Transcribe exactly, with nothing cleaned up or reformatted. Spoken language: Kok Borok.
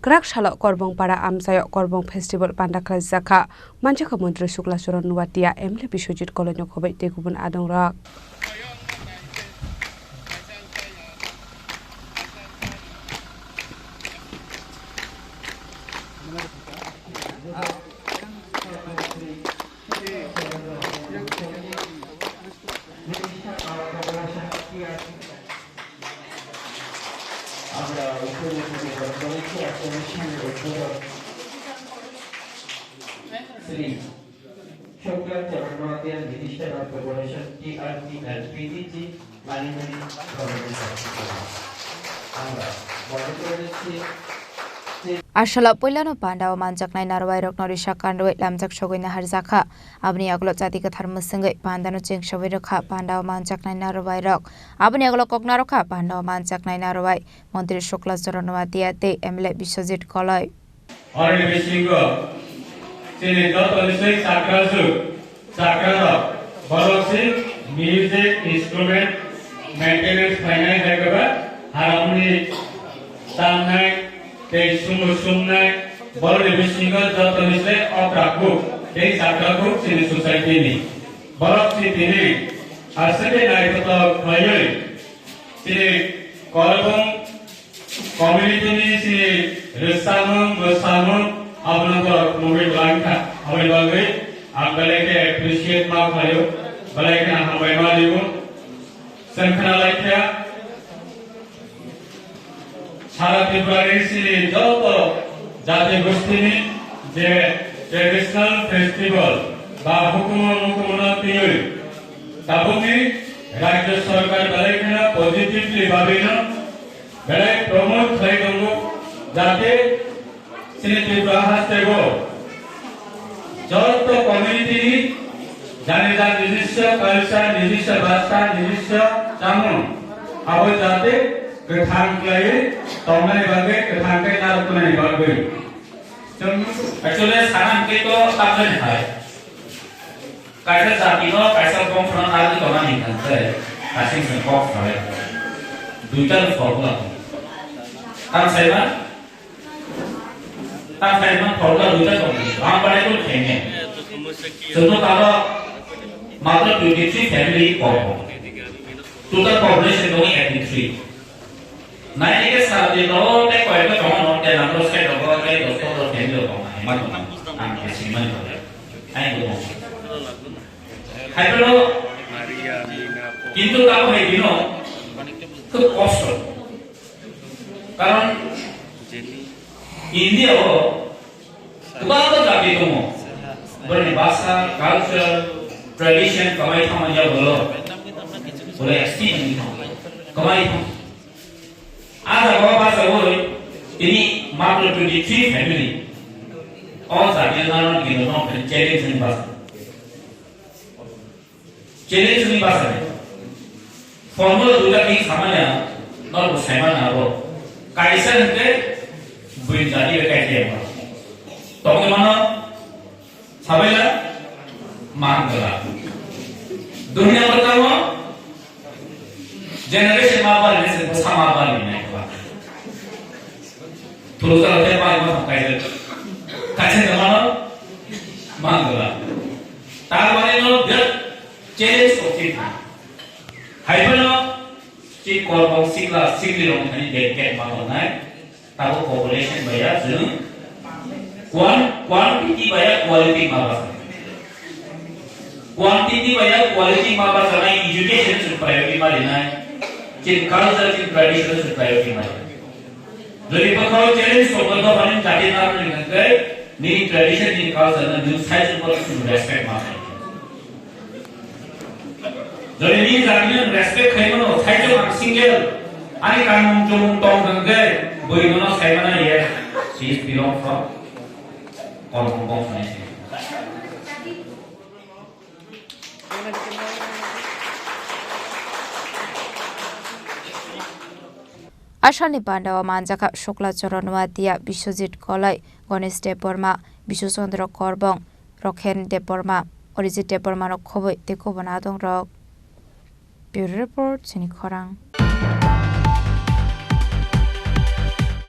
Kwrak salo Korbong para amchaio Korbong Festival panda khlaijak kha. Manjakha Montri Shukla Charan Noatia, M L A Biswajit Koloino khoboi tei kubun adongrok. Shri Shukla Charan Noatia, Minister of Corporation, T R T and P D G, Manipuri Government Hospital. Asalo puilano pandao manjaknai narwai rokno risa kanrwi lamjak sogwi naharjakha. Aboni yagulo chati kwthar mwswngwi pandano chengsawi rwkha pandao manjaknai narwai rok. Aboni yagulo koknarokha pandao manjaknai narwai Montri Shukla Charan Noatia tei M L A Biswajit Koloi. Oro ni bisingo chini joto ni swi chakra jwk, chakra rok, borok si music instrument maintenance khlainai hai khe ba harmony tamnai tei sumu sumnai, borok ni bisingo joto ni swi okra kuk tei chakra kuk chini society ni. Borok si tini aswk khe naithotok khlaiwi chini Korbong community ni chini rwchapmung, mwsamung, abono borok nugwi twlang kha. Aboni bagwi ang belai khe appreciate ma khlaio, belai kheno hambai ma rio. Chwng khna lai kha, sara Tripura ni chini joto jati gosti ni je traditional festival ba hukumu mukumu no twiwi tabukni Rajya Sarkar belai kheno positively babino belai promote khlai tongo, jate chini Tripura hasteo joto community ni jani jani nijiswa culture, nijiswa bhasha, nijiswa chamung abo jate kwthang khlaiwi tongnani bagwi, kwthang khe narwknani bagwi. Actually, sana hwnkhe to tamjani hai. Kaisa jati no, kaisa bongso no narwgwi tongmani hwnkhe, kaisa se kok salai. Duita ni formula. Tang saima? Tang saima formula duita tong. Ang bai ko thenge. Joto taro matro twenty three family ko. Total population dong eighty three. Nai ni ke sara de no te koi ko tong no te number se do ko te dos ko dos family ko ma ma ko. Ang ke siman ko. Ai ko. Hai ko. Kintu tamo hai dino. Khub kosto. Karon India o kwbangma jati tongo. Borokni bhasha, culture, tradition kwmai thangmani yagulo. Bole extinct wngwi thango. Kwmai thang. A jaga o bachai tini matro twenty three family. O jati no nang gino no challenge ni basa. Chini chini bachai. Formula duita thik samanya, norok saimana abo. Kaisa hwnkhe buini jati bai kaisa ya. Tongwi mano, sabaila, mangala. Dunia pertama, generation ma bali, sama bali, naikla. Thuruksa rok tei bai ma thang kaisa. Kaisa no mano mangala. Tar mane no birat challenge kok chini. Hai phano chini Korbong sikla sikli rok thani dedicate ma tongnai. Tabo population bai ya chwng quan-, quantity bai ya quality ma basa. Quantity bai ya quality ma basa nai education chwng priority ma rinai. Chini culture chini tradition chwng priority ma rinai. Jodi bokhoro challenge sokol dophani jati narwkni hwnkhe nini tradition, nini culture no nini side support chwng respect ma khlai. Jodi nini jati no respect khlai mano, side o ang single, ani kanmung chumung tong hwnkhe bwrwi no saimana, yes, she is belong from Korbong bongso ni. Asalni pandao manjakha Shukla Charan Noatia, Biswajit Koloi, Ganesh Debbarma, Bishu Chandra Korbong, Rokhen Debbarma, Orijit Debbarma rok khoboi tei kubun adongrok. Bureau Report, chini khorang.